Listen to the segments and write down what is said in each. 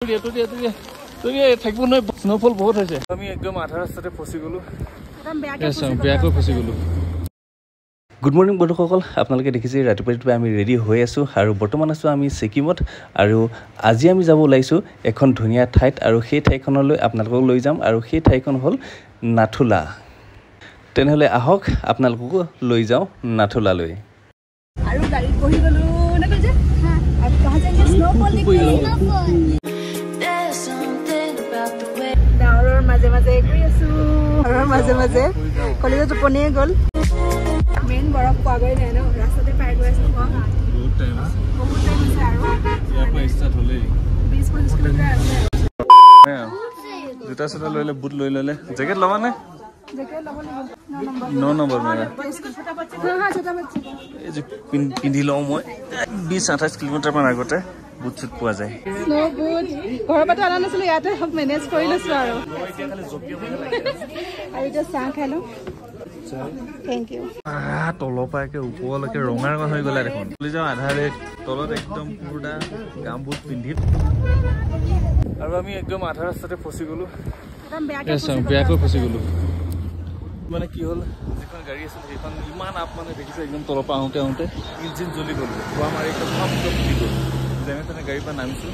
থাকিব নোৱাৰি, স্ন'ফল বহুত হৈছে। আমি একদম আধা ৰাস্তাতে ফচি গ'লো, বেয়াকৈ ফচি গ'লো। গুড মৰ্ণিং বন্ধুসকল, আপোনালোকে দেখিছে ৰাতিপুৱা ৰাতিপুৱা আমি ৰেডি হৈ আছোঁ আৰু বৰ্তমান আছোঁ আমি ছিকিমত। আৰু আজি আমি যাব ওলাইছোঁ এখন ধুনীয়া ঠাইত আৰু সেই ঠাইখনলৈ আপোনালোকক লৈ যাম আৰু সেই ঠাইখন হ'ল নাথুলা। তেনেহ'লে আহক আপোনালোককো লৈ যাওঁ নাথুলালৈ। আৰু গাড়ীত বহি গ'লো যে। ডাৱৰৰ মাজে মাজে গৈ আছোঁ, ডাৱৰৰ মাজে মাজে কলেজত টোপনিয়ে গ'ল। মেইন বৰফ পোৱাগৈ নাই ন, ৰাস্তাতে পাই গৈ আছোঁ। বহুত টাইম আছে, বহুত টাইম আছে আৰু 20-25 কিলোমিটাৰ আছে। জোতা চোতা লৈ ল'লে, বুট লৈ ল'লে, জেকেট ল'বা নে? 9 নম্বৰ মেৰা এই পিন্ধি লওঁ মই। 20-28 কিলোমিটাৰমান আগতে বুট চুট পোৱা যায়। ঘৰৰ পৰাতো অনা নাছিলো, ইয়াতে চব মেনেজ কৰি লৈছো আৰু। আৰু এতিয়া চাহ খাই লওঁ। Thank you. তলৰ পৰা একে ওপৰলৈকে ৰঙা ৰঙা হৈ গ'লে দেখোন। যাওঁ আধা ৰেট তলত একদম পুৰা গাম বুট পিন্ধি আৰু আমি একদম আধা ৰাস্তাতে ফচি গ'লো, বেয়াকৈ ফচি গ'লো। মানে কি হ'ল, যিখন গাড়ী আছিল সেইখন ইমান আপ, মানে দেখিছে একদম তলৰ পৰা আহোঁতে আহোঁতে ইঞ্জিন জ্বলি গ'ল, ধোঁৱা মাৰি একদম ফুটি গ'ল। যেনে তেনে গাড়ীৰ পৰা নামিছোঁ।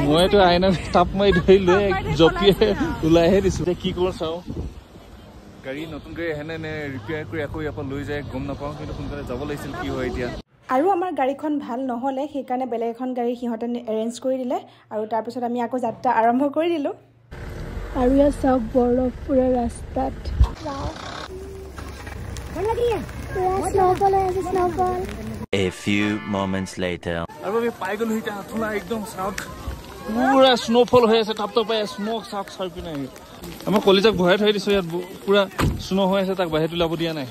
মইতো আইনা তাপ মাৰি ধৰি লৈ জঁপিয়াই ওলাইহে দিছোঁ। এতিয়া কি কৰোঁ চাওঁ, গাড়ী নতুন গাড়ী আহেনে নে ৰিপেয়াৰ কৰি আকৌ ইয়াৰ পৰা লৈ যায় গম নাপাওঁ, কিন্তু সোনকালে যাব লাগিছিল। কি হয় এতিয়া। আৰু আমাৰ গাড়ীখন ভাল নহ'লে সেইকাৰণে বেলেগ এখন গাড়ী সিহঁতে এৰেঞ্জ কৰি দিলে আৰু তাৰপিছত আমি আকৌ যাত্ৰা আৰম্ভ কৰি দিলোঁ। আৰু ইয়াত চাওক বৰফ পুৰা ৰাস্তাত। A few moments later. আৰু আমি পাই গ'লো এতিয়া নাথুলা, একদম চাওক পুৰা স্ন'ফল হৈ আছে, তাপ পাই স্মক চাওক চাৰিপিনে। আমাৰ কলিজাক ভৰাই থৈ দিছোঁ, ইয়াত পুৰা স্ন' হৈ আছে, তাক বাহিৰত ওলাব দিয়া নাই।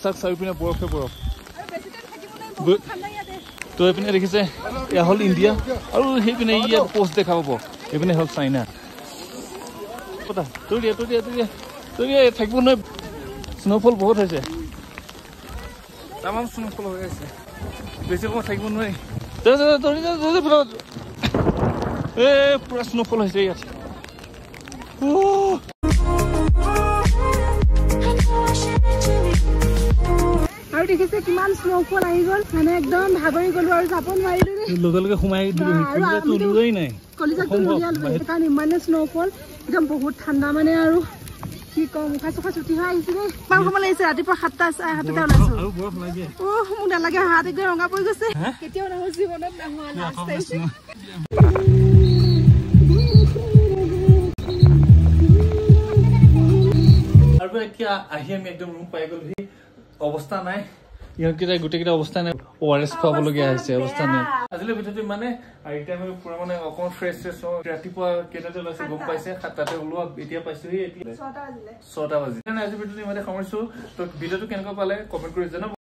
চাওক চাৰিপিনে বৰফে বৰফ। তো এইপিনে দেখিছে এয়া হ'ল ইণ্ডিয়া আৰু সেইপিনে ইয়াত পষ্ট দেখা পাব, এইপিনে হ'ল চাইনা। থাকিব নোৱাৰি, স্ন'ফল বহুত হৈছে, তামাম স্ন'ফল হৈ আছে, বেছি সময় থাকিব নোৱাৰি। এই পুৰা স্ন'ফল হৈছে ইয়াত। আৰু দেখিছে কিমান স্ন'ফল আহি গ'ল, মানে একদম ভাগৰি গ'লো আৰু যাব নোৱাৰিলো। লগে লগে সোমাই ওলোৱাই নাই, কলিজাটো উলিয়ালো, কাৰণ ইমানে স্ন'ফল, একদম বহুত ঠাণ্ডা মানে আৰু কি কম, উশাহ চুশাহ চুটি হৈ আহিছে দেই। ইমান সময় লাগিছে, ৰাতিপুৱা 7টা 7:30 ওলাইছো। অ' মোক নালাগে, হাত একদম ৰঙা পৰি গৈছে। কেতিয়াও নাহো জীৱনত, নাহো লাষ্ট টাইম। আৰু এতিয়া আহি আমি একদম ৰুম পাই গ'লোহি। অৱস্থা নাই, ইহঁতকেইটা গোটেইকেইটা অৱস্থা নাই, ORS খুৱাবলগীয়া হৈছে, অৱস্থা নাই। আজিলৈ ভিডিঅ'টো ইমানে। আৰু এতিয়া আমি পুৰা মানে অকণমান ফ্ৰেছ ফ্ৰেছ হওঁ। ৰাতিপুৱা কেইটাতে ওলাইছে গম পাইছে, 7টাতে ওলোৱা, এতিয়া পাইছোহি এতিয়া 6টা বাজিলে। আজি ভিডিঅ'টো ইমানে সামৰিছো। তো ভিডিঅ'টো কেনেকুৱা পালে কমেণ্ট কৰি জনাব।